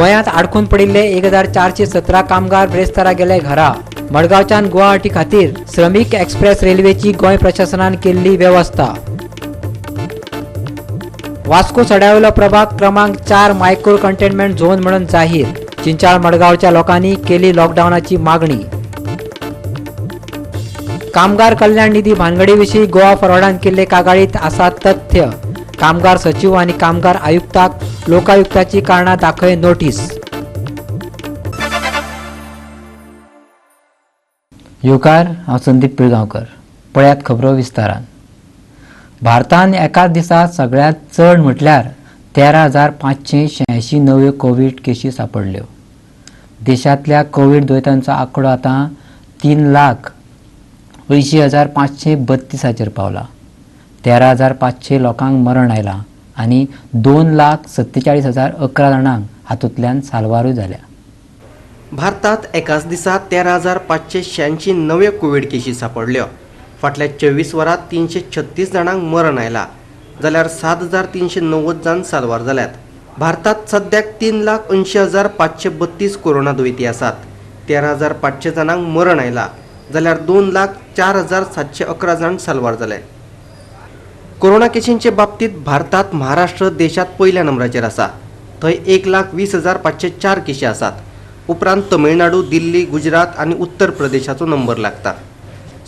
गोंयांत आडखून पडिल्ले 1417 कामगार ब्रेस्तारा गेले घरा. मडगांवच्यान गुवाहाटी खातीर श्रमीक एक्सप्रेस रेल्वेची गोंय प्रशासनान केल्ली वेवस्था. वास्को सड्यावयलो प्रभाग क्रमांक 4 मायक्रो कंटेनमेंट झोन म्हणून जाहीर. चिंचाळ मडगांवच्या लोकांनी केली लॉकडावनाची मागणी. कामगार कल्याण निधी भानगडीविशीं गोवा फॉरवर्डान केल्ले कागाळीत आसा तथ्य. कामगार सचिव आनी कामगार आयुक्ताक लोकायुक्ताची कारणां दाखय नोटीस. येवकार, हांव संदीप पिळगांवकर. पळयात खबरो विस्तारान. भारतान एकाच दिसा सगळ्यांत चड म्हटल्यार 13,586 नव्यो कोवीड केशी सापडल्यो. देशांतल्या कोवीड दुयेंतांचो आंकडो आतां 3,80,532 पावला. 13,500 लोकांक मरण आयलां आनी 2,47,011 जाणांक हातूंतल्यान साल्वारूय जाल्या. भारतात एकाच दिसा 13,586 नव्यो कोवीड केशी सापडल्यो. फाटल्या 24 वरांत 336 जाणांक मरण आयलां जाल्यार 7,390 जाण साल्वार जाल्यात. भारतात सद्याक 3,80,532 कोरोना दुयेंती आसात. 13,500 जाणांक मरण आयलां जाल्यार 2,04,711 जाण साल्वार जाले. कोरोना केशींचे बाबतींत भारतात महाराष्ट्र देशांत पयल्या नंबराचेर आसा. थंय 1,20,504 केशी आसात. उपरांत तमिळनाडू, दिल्ली, गुजरात आनी उत्तर प्रदेशाचो नंबर लागता.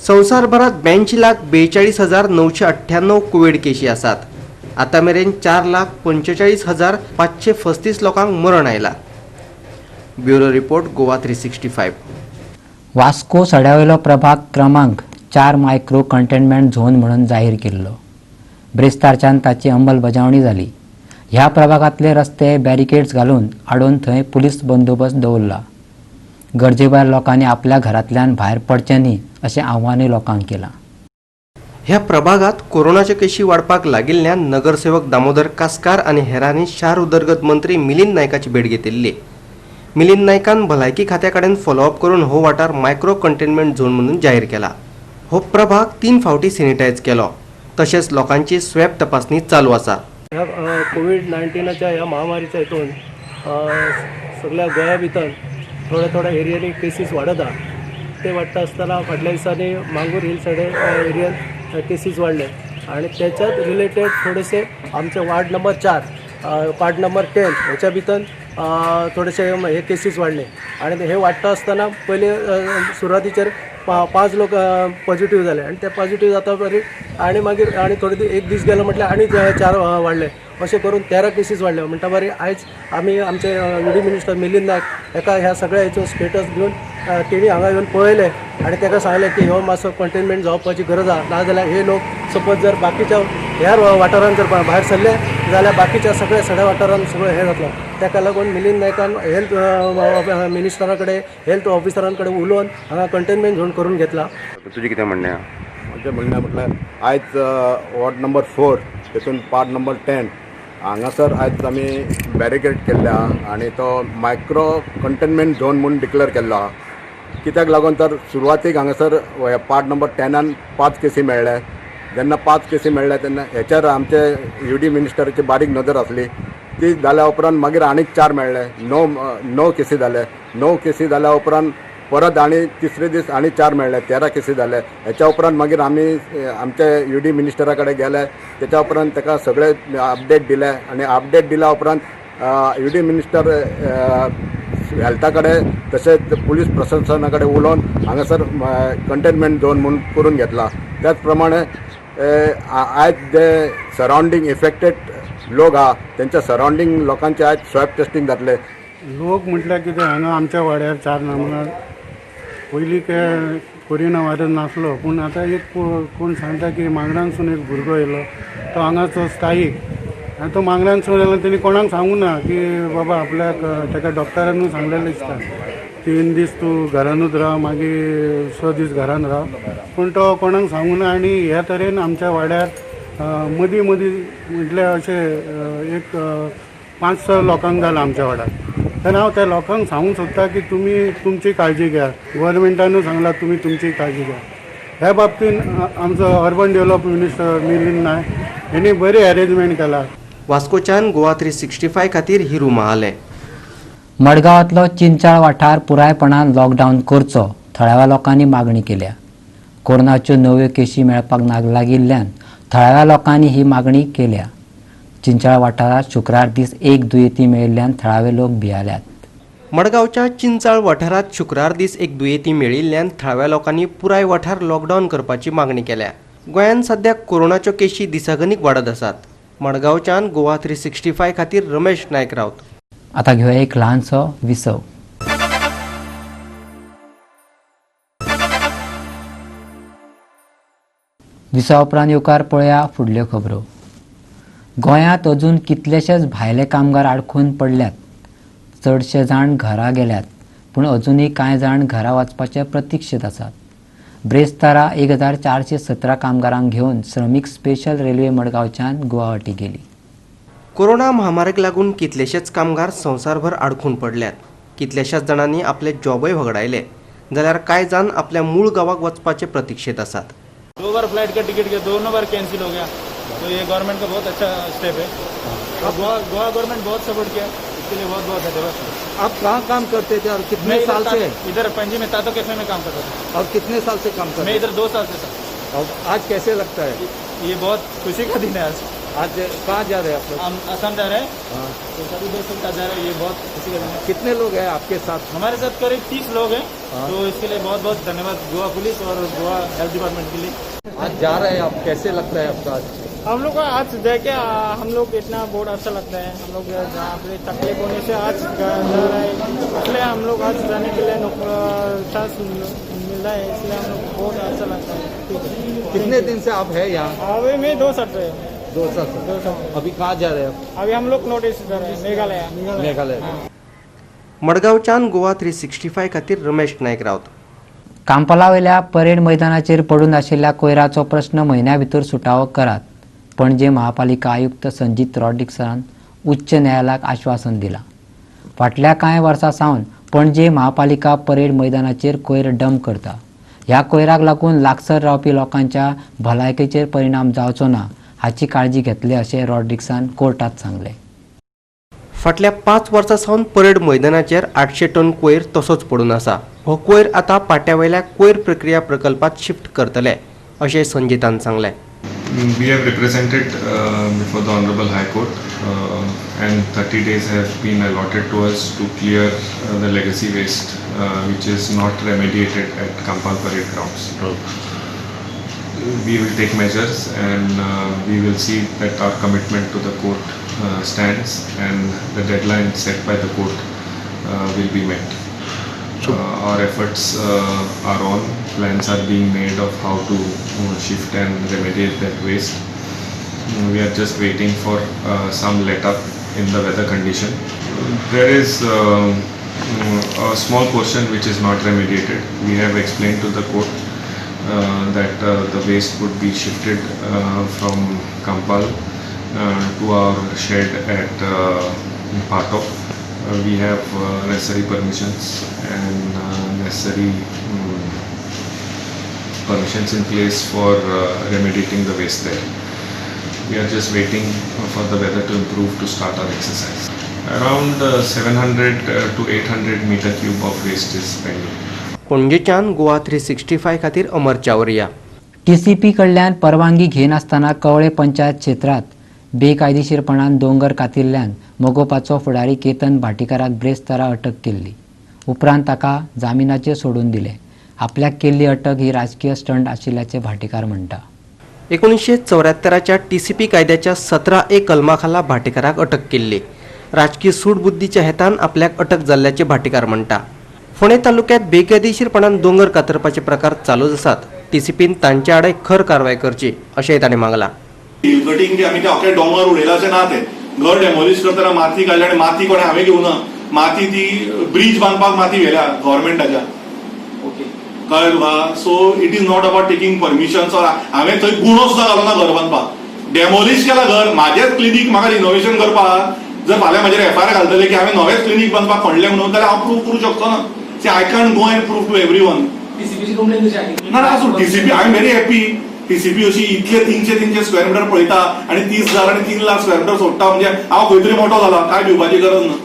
संवसारभरात 82,42,998 कोवीड केशी आसात. आतां मेरेन 4,45,535 लोकांक मरण आयलां. Bureau report, Goa 365. Vasco सड्यावयलो प्रभाग क्रमांक 4 मायक्रो कंटेनमेंट झोन म्हणून जाहीर केल्लो. ब्रेस्तारच्यान ताची अंमलबजावणी जाली. ह्या प्रभागांतले रस्ते बॅरिकेड्स घालून आडोवन थंय पुलीस बंदोबस्त दवरला. गरजेभायर लोकांनी आपल्या घरांतल्यान भायर पडचें न्ही अशें आव्हानूय लोकांक केलां. ह्या प्रभागात कोरोनाच्यो केशी वाडपाक लागिल्ल्यान नगरसेवक दामोदर कासकार आनी हेरांनी शार उदरगत मंत्री मिलिंद नायकाची भेट घेतिल्ली. मिलिंद नायकान भलायकी खात्या कडेन फॉलोअप करून हो वाठार मायक्रो कंटेनमेंट झोन म्हणून जाहीर केला. हो प्रभाग 3 फावटी सॅनिटायज केलो. तशेंच लोकांची स्वॅब तपासणी चालू आसा. ह्या कोवीड-19च्या ह्या महामारीच्या हितून सगळ्या गोंया भितर थोड्या थोड्या एरियांनी केसीस वाडत आहा. ते वाडटा आसतना फाटल्या दिसांनी मांगूर हिल सायड एरियान केसीस वाडले आनी त्याच्यात रिलेटेड थोडेसे आमचे वार्ड नंबर 4, वार्ड नंबर 10 ह्याच्या भितर थोडेसे हे केसीस वाडले आनी हे वाडटा आसतना पयले सुरवातीचेर 5 लोक पॉझिटिव्ह जाले आनी ते पॉझिटिव्ह जाता बरी आनी मागीर आनी थोडे एक दीस गेलो म्हटल्यार आनी 4 वाडले. अशें करून 13 केसीस वाडले. म्हणटा बरे आयज आमी आमचे युडी मिनिस्टर मिलिंद नायक हेका ह्या सगळ्या हेचो स्टेटस घेवन तेणी हांगा येवन पळयलें आनी ताका सांगलें की हो मातसो कंटेनमेंट जावपाची गरज आहा, नाजाल्यार हे लोक सपोज जर बाकीच्या ह्या वाठारान जर भायर सरले जाल्यार बाकीच्या सगळ्या सड्या वाठारान सगळें हें जातलो. ताका लागून मिलिंद नायकान हेल्थ मिनिस्टरा कडेन, हेल्थ ऑफिसरां कडेन उलोवन हांगा कंटेनमेंट झोन करून घेतला. तुजें कितें म्हणणें आहा? म्हजें म्हणणें म्हटल्यार आयज वॉर्ड नंबर 4 तेतून पार्ट नंबर 10 हांगासर आयज आमी बॅरिकेड केल्ले आहा आनी तो मायक्रो कंटेनमेंट झोन म्हूण डिक्लेअर केल्लो आहा. कित्याक लागून तर सुरवातीक हांगासर पार्ट नंबर 10 5 केसी मेळ्ळे. जेन्ना 5 केसी मेळ्ळे तेन्ना हेचेर आमचे यू डी मिनिस्टराची बारीक नदर आसली. ती जाल्या उपरांत मागीर आनीक 4 मेळ्ळे, 9 केसी जाले. 9 केसी जाल्या उपरांत परत आनी तिसरे दीस आनी 4 मेळ्ळे, 13 केसी जाले. हेच्या उपरांत मागीर आमी आमचे यू डी मिनिस्टरा कडेन गेले. तेच्या उपरांत ताका सगळे अपडेट दिले आनी अपडेट दिल्या उपरांत यू डी मिनिस्टर हेल्था कडेन तशेंच पुलीस प्रशासना कडेन उलोवन हांगासर कंटेनमेंट झोन म्हूण करून घेतला. त्याच प्रमाणे आयज जे सरावंडींग इफेक्टेड लोक आहा तेंच्या सरावंडींग लोकांचे आयज स्वॅब टेस्टींग जातले. लोक म्हटल्यार कितें, हांगा आमच्या वाड्यार 4 नंबर पयलीं ते कोरोना व्हायरस नासलो, पूण आतां एक कोण सांगता की मांगडानसून एक भुरगो येयलो, तो हांगाचो स्थायीक आनी तो मांगडानसून येयलो. तेणी कोणाक सांगूं ना की बाबा आपल्याक, ताका डॉक्टरानूय सांगलेलें दिसता 3 दीस तूं घरानूच राव, मागीर 6 दीस घरान राव, पूण तो कोणाक सांगूं ना. आनी ह्या तरेन आमच्या वाड्यार मदीं मदीं म्हटल्यार अशें एक 5-6 लोकांक जालां आमच्या वाड्यार. तर हांव त्या लोकांक सांगूंक सोदता की तुमी तुमची काळजी घेयात. गव्हर्मेंटानूय सांगलां तुमी तुमची काळजी घेयात. ह्या बाबतीन आमचो urban develop minister Milind Naik हेणी बरी अरेंजमेंट केला. वास्कोच्यान गोवा 365 खातीर हिरू महाले. मडगांवांतलो चिंचाळ वाठार पुरायपणान लॉकडावन करचो थळाव्या लोकांनी मागणी केल्या. कोरोनाच्यो नव्यो केशी मेळपाक लागिल्ल्यान थळाव्या लोकांनी ही मागणी केल्या. चिंचाळ वाठारांत शुक्रार दीस एक दुयेंती मेळिल्ल्यान थळावे लोक भियाल्यात. मडगांवच्या चिंचाळ वाठारांत शुक्रार दीस एक दुयेंती मेळिल्ल्यान थळाव्या लोकांनी पुराय वाठार लॉकडावन करपाची मागणी केल्या. गोंयांत सध्या कोरोनाच्यो केशी दिसागणीक वाडत आसात. मडगांवच्यान गोवा 365 खातीर रमेश नायक रावत. आता घेवया एक ल्हानसो विसव. विसवा उपरांत येवकार पळया फुडल्यो खबरो. गोंयांत अजून कितलेशेच भायले कामगार आडखून पडल्यात. चडशे जाण घरा गेल्यात, पूण अजुनूय कांय जाण घरा वचपाचे प्रतिक्षेत आसात. ब्रेस्तारा 1417 कामगारांक घेवन श्रमीक स्पेशल रेल्वे मडगांवच्यान गुवाहाटी गेली. कोरोना महामारीक लागून कितलेशेच कामगार संवसारभर आडखून पडल्यात. कितल्याशाच जाणांनी आपले जॉबय व्हगडायले, जाल्यार कांय जाण आपल्या मूळ गांवाक वचपाचे प्रतिक्षेत आसात. 2 बार फ्लाइट का टिकट गया, दोनों बार कैंसिल हो गया, तो ये गवर्नमेंट का बहुत अच्छा स्टेप है. और गोवा गोवा गवर्नमेंट बहुत सपोर्ट किया, इसके लिए बहुत बहुत धन्यवाद. आप कहाँ काम करते थे और मैं कितने इधर साल से? इधर पणजी में तातो कैफे में काम करता था. और कितने साल से काम कर मैं रहे इधर 2 साल से था. और आज कैसे लगता है? ये बहुत खुशी का दिन है आज. आज कहाँ जा रहे हैं आप लोग? हम असम जा रहे हैं. हाँ। तो सभी दोस्तों का जा रहे हैं, ये बहुत खुशी का दिन है. कितने लोग हैं आपके साथ? हमारे साथ करीब 30 लोग हैं. हाँ। तो इसके लिए बहुत बहुत धन्यवाद गोवा पुलिस और गोवा हेल्थ डिपार्टमेंट के लिए. आज जा रहे हैं आप, कैसे लगता है आपका आज? हम लोग को आज जाके हम लोग इतना बहुत अच्छा लगता है. हम लोग जहाँ पे तकलीफ होने से आज जा रहा है, इसलिए हम लोग आज जाने के लिए चांस मिल रहा है, इसलिए हम लोग बहुत अच्छा लगता है. ठीक है. कितने दिन से आप है यहाँ? अभी मैं 2 साल से. 2 साल से. 2 साल. अभी कहाँ जा रहे हैं आप? अभी हम लोग नॉर्थ ईस्ट जा रहे हैं, मेघालय. मेघालय. मडगांवच्यान गोवा 365 खातीर रमेश नायक रावत. कांपालावयल्या परेड मैदानाचेर पडून आशिल्ल्या कोयराचो प्रश्न म्हयन्या भितर सुटावो करात, पणजे महापालिका आयुक्त संजीत रॉड्रिक्सान उच्च न्यायालयाक आश्वासन दिलां. फाटल्या कांय वर्सां सावन पणजे महापालिका परेड मैदानाचेर कोयर डंप करता. ह्या कोयराक लागून लागसर रावपी लोकांच्या भलायकेचेर परिणाम जावचो ना हाची काळजी घेतले अशें रॉड्रिक्सान कोर्टात सांगलें. फाटल्या 5 वर्सां सावन परेड मैदानाचेर 800 टन कोयर तसोच पडून आसा. हो कोयर आतां पाट्यावयल्या कोयर प्रक्रिया प्रकल्पात शिफ्ट करतले अशें संजितान सांगलें. We have represented before the Honorable High Court and 30 days have been allotted to us to clear the legacy waste which is not remediated at Campal Parade grounds. We will take measures and we will see that our commitment to the court stands and the deadline set by the court will be met. Our efforts are on. Plans are being made of how to shift and remediate that waste. We are just waiting for some let up in the weather condition. There is a small portion which is not remediated. We have explained to the court that the waste would be shifted from Campal to our shed at Patop. We have necessary permissions and necessary permissions in place for remediating the waste there. We are just waiting for the weather to improve to start our exercise. Around 700 to 800 meter cube of waste is pending. पणजेच्यान गोवा 365 खातीर अमर Chawariya. TCP कडल्यान परवानगी घेनासतना कवळे पंचायत क्षेत्रांत बेकायदेशीरपणान दोंगर कातिल्ल्यान मगोपाचो फुडारी केतन भाटीकाराक ब्रेस्तारा अटक केल्ली. उपरांत ताका जामिनाचेर सोडून दिलें. आपल्याक केल्ली अटक ही राजकीय स्टंट आशिल्ल्याचें भाटीकार म्हणटा. 1974च्या टीसीपी कायद्याच्या 17A कलमा खाला भाटीकाराक अटक केल्ली. राजकीय सूडबुद्धीच्या हेतान आपल्याक अटक जाल्ल्याचें भाटीकार म्हणटा. फोंडें तालुक्यांत बेकायदेशीरपणान दोंगर कातरपाचे प्रकार चालूच आसात. टीसीपीन तांचे आड खर कारवाय करची अशेंय ताणें मागलां. हिल कटिंग बी आमी ते अख्खे दोंगर उडयला अशें ना. तें घर डेमोलिश करतना माती काडली आनी माती कोणें हांवें घेवना. माती ती ब्रीज बांदपाक माती व्हेल्या गव्हर्मेंटाच्या, कळ्ळें तुका? So it is not about taking permissions or हांवें थंय गुणो सुद्दां घालो ना घर बांदपाक. डेमोलिश केला घर, म्हाजेंच क्लिनीक म्हाका रिनोवेशन करपाक जर फाल्यां म्हाजेर एफआयआर घालतले की हांवें नवेंच क्लिनीक बांदपाक खणलें म्हणून, जाल्यार हांव प्रूव करूं शकचो ना. See, I can't go and prove to every one. ना ना, आसूं TCP. I am very happy. TCP अशी इतले 300-300 स्क्वेअर मिटर पळयता आनी 30,000 आनी 3 लाख स्क्वेअर मिटर सोडटा, म्हणजे हांव खंय तरी मोठो जाला, काय भिवपाची गरज ना.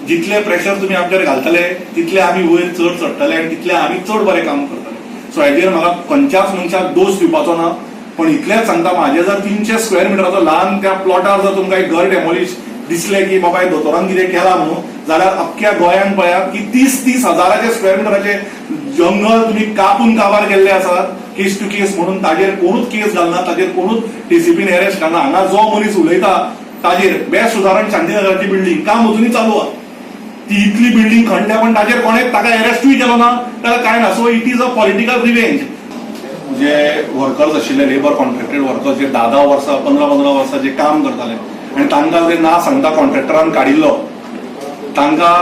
जितले प्रेशर तुमी आमचेर घालतले तितले आमी वयर चड चडटले आनी तितले आमी चड बरें काम करतले. सो हेजेर म्हाका खंयच्याच मनशाक दोश दिवपाचो ना, पण इतलेंच सांगता, म्हाजे जर 300 स्क्वेअर मिटराचो ल्हान त्या प्लॉटार जर तुमकां एक घर डेमोलिश दिसलें की बाबा हे दोतोरान कितें केलां म्हणून, जाल्यार अख्ख्या गोंयांत पळयात की 30-30 हजाराचे स्क्वेअर मिटराचे जंगल तुमी कापून काबार केल्ले आसात केस टू केस म्हणून. ताजेर कोणूच केस घालना, ताजेर कोणूच डीसीपीन अरेस्ट घालना. हांगा जो मनीस उलयता ताजेर बेस्ट उदाहरण शांतीनगराची बिल्डींग, काम अजुनूय चालू आहा, ती इतली बिल्डींग खणल्या पण ताजेर कोणें ताका अरेस्टूय केलो ना, ताका कांय ना. So it is a political revenge. J workers आशिल्ले लेबर कॉन्ट्रॅक्टेड वर्कर्स जे 10-10 वर्सां 15-15 वर्सां जे काम करताले आनी तांकां जे ना सांगता कॉन्ट्रॅक्टरान काडिल्लो, तांकां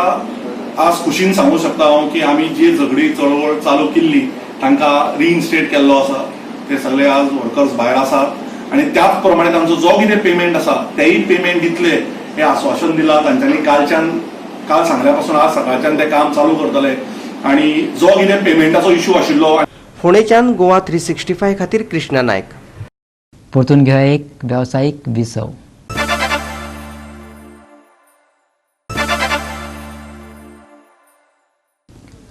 आज खुशीन सांगूं शकता हांव की आमी जी झगडी चळवळ चालू केल्ली तांकां रिइन्स्टेट केल्लो आसा. ते सगळे आज वर्कर्स भायर आसात आनी त्याच प्रमाणे तांचो जो कितें पेमेंट आसा तेय पेमेंट दितले हें आस्वासन दिलां तांच्यांनी. काल सांगल्या पासून आज सकाळच्यान ते काम चालू करतले आनी जो कितें पेमेंटाचो इशू आशिल्लो. फोंडेच्यान गोवा 365 खातीर कृष्णा नायक. परतून घेवया एक वेवसायीक विसव.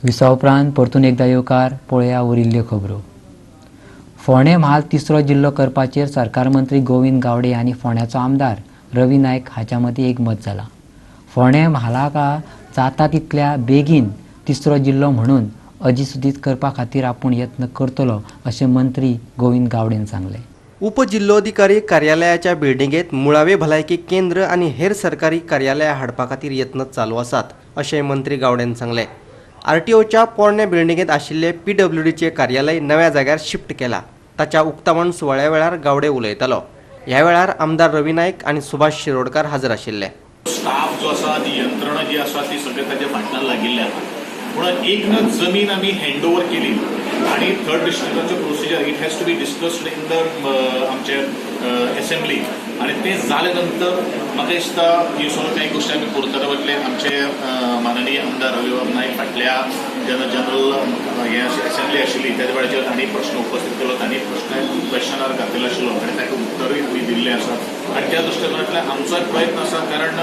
विसवा उपरांत परतून एकदा येवकार. पळया उरिल्ल्यो खबरो. फोंडें म्हाल तिसरो जिल्लो करपाचेर सरकार मंत्री गोविंद गावडे आनी फोंड्याचो आमदार रवी नायक हाच्या मदीं एकमत जालां. फोंडें म्हालाक जाता तितल्या बेगीन तिसरो जिल्लो म्हणून अधिसुचीत करपा खातीर आपूण यत्न करतलो अशें मंत्री गोविंद गावडेन सांगलें. उपजिल्लोधिकारी कार्यालयाच्या बिल्डिंगेत मुळावे भलायकी केंद्र आनी हेर सरकारी कार्यालयां हाडपा खातीर यत्न चालू आसात अशें मंत्री गावडेन सांगलें. आरटीओच्या पोरण्या बिल्डिंगेत आशिल्ले पीडब्ल्यूडीचे कार्यालय नव्या जाग्यार शिफ्ट केला. ताच्या उक्तावण सुवाळ्या वेळार गावडे उलयतालो. ह्या वेळार आमदार रवी नायक आनी सुभाष शिरोडकार हजर आशिल्ले. स्टाफ जो आसा, ती यंत्रणा जी आसा ती सगळे ताच्या फाटल्यान लागिल्ले आसा. पूण एक ना जमीन आमी हँड ओवर केली आनी थर्ड डिस्ट्रिक्टाचो procedure it has to be discussed in the आमचे एसेंब्ली आनी तें जाले नंतर म्हाका दिसता ही सगळ्यो कांय गोश्टी आमी करतले वतले. आमचे माननीय आमदार रविबाब नायक फाटल्या जेन्ना जनरल हे एसेंब्ली आशिल्ली त्या वेळाचेर तांणी प्रश्न उपस्थीत केलो, तांणी प्रश्न क्वेश्चनार घातलेलो आशिल्लो आनी ताका उत्तरूय आमी दिल्लें आसा. आनी त्या दृश्टिकोनांतल्यान आमचोय प्रयत्न आसा, कारण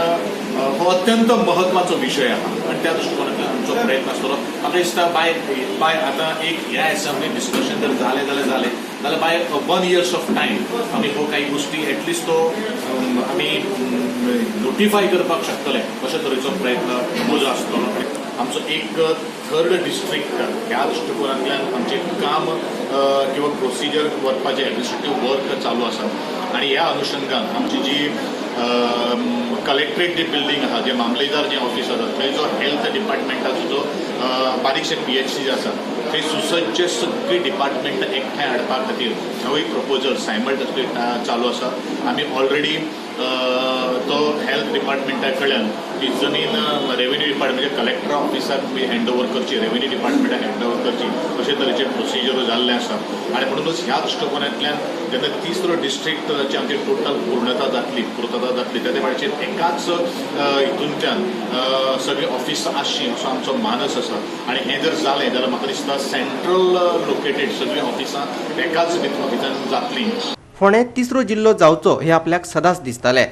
हो अत्यंत महत्वाचो विशय आसा आनी त्या दृश्टिकोनांतल्यान आमचो प्रयत्न आसतलो. म्हाका दिसता बाय बाय आतां एक ह्या एसेंब्ली डिस्कशन जर जालें जाल्यार जालें जाल्यार बाय 1 इयर्स ऑफ टायम आमी हो कांय गोश्टी एटलिस्ट तो आमी नोटिफाय करपाक शकतले अशे तरेचो प्रयत्न म्हजो आसतलो. आमचो एक थर्ड डिस्ट्रिक्ट ह्या दृश्टिकोनांतल्यान आमचें काम किंवा प्रोसिजर व्हरपाचें एडमिनिस्ट्रेटीव वर्क चालू आसा आनी ह्या अनुशंगान आमची जी कलेक्ट्रेट जी बिल्डींग आसा, जे मामलेदार जें ऑफीस आसा थंय जो हेल्थ डिपार्टमेंटाचो जो बारीकशे PHC आसा थंय सुसज्ज सगळीं डिपार्टमेंटां एकठांय हाडपा खातीर हेवूय प्रपोजल सायमल्टेनियसली चालू आसा. आमी ऑलरेडी तो हेल्थ डिपार्टमेंटा कडल्यान ती जमीन रेवेन्यू डिपार्टमेंट म्हणजे कलेक्टर ऑफिसाक हँड ओवर करची, रेवेन्यू डिपार्टमेंटाक हँड ओवर करची अशे तरेचे प्रोसिजर जाल्ले आसा. आनी म्हणूनच ह्या दृश्टिकोनांतल्यान जेन्ना तिसरो डिस्ट्रिक्टाची आमची टोटल पूर्णता जातली, पूर्तता जातली त्या वेळाचेर एकाच हितूंतल्यान सगळीं ऑफिसां आसचीं असो आमचो मानस आसा. आनी हें जर जालें जाल्यार म्हाका दिसता सेंट्रल लोकेटेड सगळीं ऑफिसां एकाच ऑफिसान जातलीं. फोंडें तिसरो जिल्लो जावचो हे आपल्याक सदांच दिसतालें.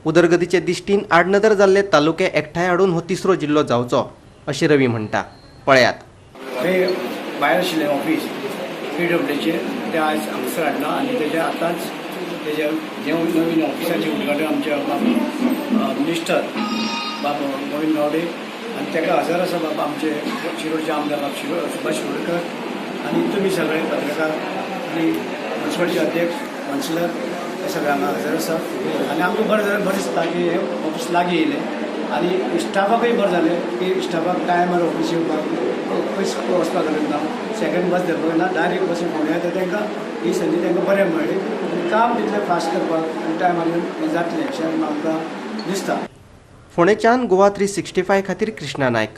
उदरगतीचे दिश्टीन आडनदर जाल्ले तालुके एकठांय हाडून हो तिसरो जिल्लो जावचो अशें रवी म्हणटा. पळयात, थंय भायर आशिल्लें ऑफिस पीडब्ल्यूचे तें आयज हांगसर हाडलां आनी तेजें आतांच तेजें नवीन ऑफिसाचें उद्घाटन आमच्या बाब मिनिस्टर बाब गोविंद गावडे आनी ताका हजर आसा बाब आमचे शिरोडचे आमदार बाब सुभाष शिरोडकर आनी तुमी सगळे पत्रकार आनी म्युनिसिपालिटीचे अध्यक्ष कावन्सिलर हे सगळे हांगा हजर आसा. आनी आमकां बरें जालें, बरें दिसता की हें ऑफिस लागीं येयलें आनी स्टाफाकूय बरें जालें की स्टाफाक टायमार ऑफिस येवपाक पयस वचपाक गरज ना, सेकंड बस धरपाक ना, डायरेक्ट बसीन फोंड्या येता. तांकां ही संदी तांकां बरें मेळ्ळी आनी काम तितलें फास्ट करपाक आनी टायमार येवन जातलें अशें आमकां दिसता. फोंडेच्यान गोवा 365 खातीर कृष्णा नायक.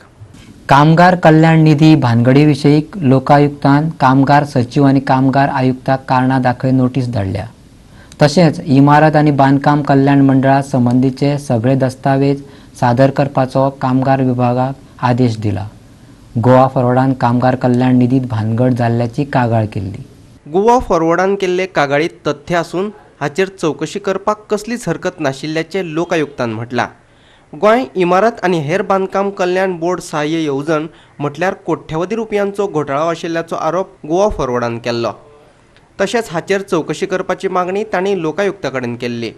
कामगार कल्याण निधी भानगडी विशयी लोकायुक्तान कामगार सचीव आनी कामगार आयुक्ताक कारणां दाखय नोटीस धाडल्या. तशेंच इमारत आनी बांदकाम कल्याण मंडळा संबंदीचे सगळे दस्तावेज सादर करपाचो कामगार विभागाक आदेश दिला. गोवा फॉरवर्डान कामगार कल्याण निधीत भानगड जाल्ल्याची कागाळ केल्ली. गोवा फॉरवर्डान केल्ले कागाळीत तथ्य आसून हाचेर चवकशी करपाक कसलीच हरकत नाशिल्ल्याचें लोकायुक्तान म्हटलां. गोंय इमारत आनी हेर बांदकाम कल्याण बोर्ड सहाय्य येवजण म्हटल्यार कोट्यवधी रुपयांचो घोटाळो आशिल्ल्याचो आरोप गोवा फॉरवर्डान केल्लो. तशेंच हाचेर चवकशी करपाची मागणी तांणी लोकायुक्ता कडेन केल्ली.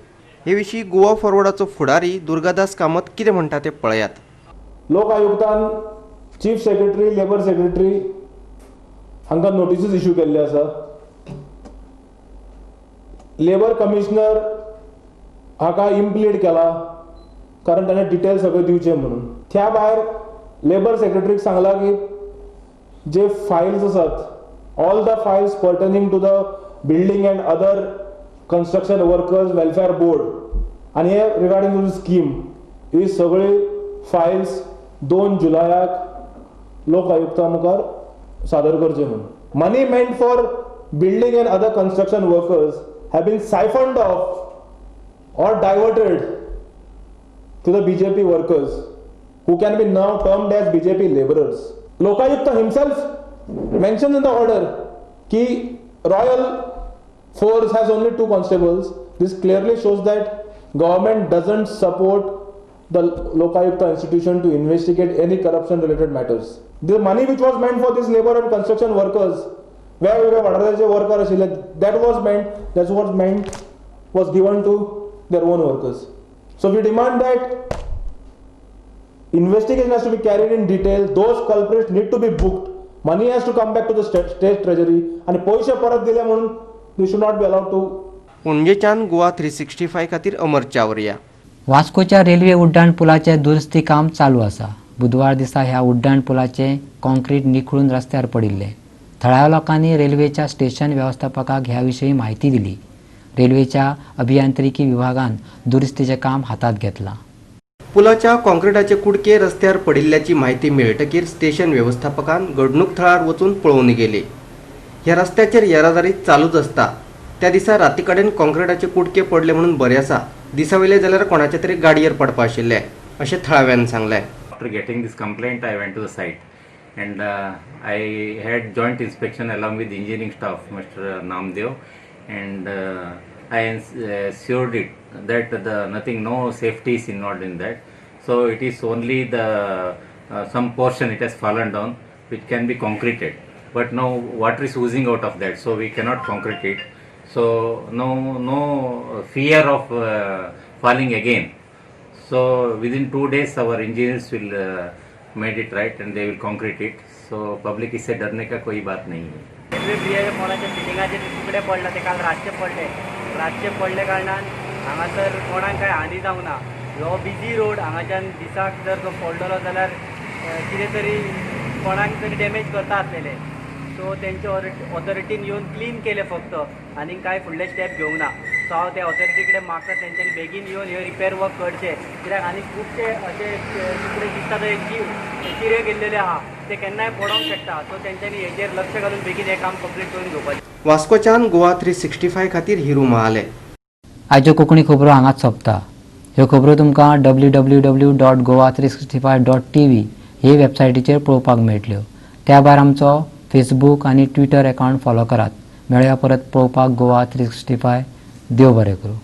हे विशीं गोवा फॉरवर्डाचो फुडारी दुर्गादास कामत कितें म्हणटा तें पळयात. लोक आयुक्तान चीफ सेक्रेटरी, लेबर सेक्रेटरी हांकां नोटिसीस इश्यू केल्ले आसा. लेबर कमिशनर हाका इम्प्लीड केला कारण ताणें डिटेल सगळे दिवचे म्हणून. त्या भायर लेबर सेक्रेटरीक सांगला की जे फायल्स आसात, all the files pertaining to the building and other construction workers welfare board आनी हे रिगार्डिंग टू स्कीम, ही सगळी फायल्स 2 जुलयाक लोक आयुक्ता मुखार सादर करचे म्हणून. Money meant for building and other construction workers have been siphoned off or diverted to the BJP workers who can be now termed as BJP laborers. Lokayukta himself mentions in the order ki Royal Force has only 2 constables. This clearly shows that government doesn't support the Lokayukta institution to investigate any corruption related matters. The money which was meant for these labor and construction workers, वेगवेगळे worker आशिल्ले, that was meant was given to their own workers. So we demand that investigation has to be carried in detail. Those culprits need to be booked. Money has to come back to the state treasury. आणि पैसे परत दिले म्हणून they should not be allowed to. पणजेच्यान गोवा 365 खातीर अमर Chawariya. वास्कोच्या railway उड्डाण पुलाचे दुरुस्ती काम चालू आसा. बुधवार दिसा ह्या उड्डाण पुलाचे कॉन्क्रीट निखळून रस्त्यार पडिल्ले. थळाव्या लोकांनी रेल्वेच्या स्टेशन वेवस्थापकाक ह्या विशीं म्हायती दिली. रेल्वेच्या अभियांत्रिकी विभागान दुरुस्तीचें काम हातांत घेतलां. पुलाच्या कॉन्क्रिटाचे कुडके रस्त्यार पडिल्ल्याची म्हायती मेळटकीर स्टेशन वेवस्थापकान घडणूक थळार वचून पळोवणी केली. ह्या रस्त्याचेर येरादारी चालूच आसता. त्या दिसा राती कडेन कॉन्क्रिटाचे कुडके पडले म्हणून बरें आसा, दिसावयले जाल्यार कोणाच्या तरी गाडयेर पडपा आशिल्ले अशें थळाव्यान सांगलें. After getting this complaint, I went to the site and I had joint inspection along with engineering staff, Mr. Namdev, and I assured it that the nothing, no safety is involved in that. So it is only the some portion it has fallen down which can be concreted, but now water is oozing out of that, so we cannot concrete it. So no fear of falling again. So within 2 days our engineers will made it right and they will concrete it. So public इससे डरने का कोई बात नहीं है. Railway ब्रिजाच्या पोंदाच्या बिल्डिंगाचे तुकडे पडला ते काल रातचे पडले. रातचे पडले कारणान हांगासर कोणाक कांय हानी जावंक ना. हो बिजी रोड, हांगाच्यान दिसाक जर तो पडलेलो जाल्यार कितें तरी कोणाक तरी डॅमेज करता आसलेले. सो तेंचे ऑथॉरिटीन येवन क्लीन केलें फक्त, आनी कांय फुडले स्टेप घेवंक ना. सो हांव त्या ऑथॉरिटी कडेन मागता तेंच्यांनी बेगीन येवन हे रिपेर वर्क करचें, कित्याक आनी खुबशे अशे तुकडे दिसता थंय चिरे गेल्लेले आहा, ते केन्नाय पडोंक शकता. सो तेंच्यांनी हेजेर लक्ष घालून बेगीन हें काम कंप्लीट करून घेवपाचें. वास्कोच्यान गोवा 365 खातीर हिरू महाले. आयच्यो कोंकणी खबरो हांगाच सोंपता. ह्यो खबरो तुमकां www.goa365.tv हे वेबसायटीचेर पळोवपाक मेळटल्यो. त्या भायर आमचो फेसबूक आनी ट्विटर अकावंट फॉलो करात. मेळया परत पळोवपाक गोवा 365. देव बरें करूं.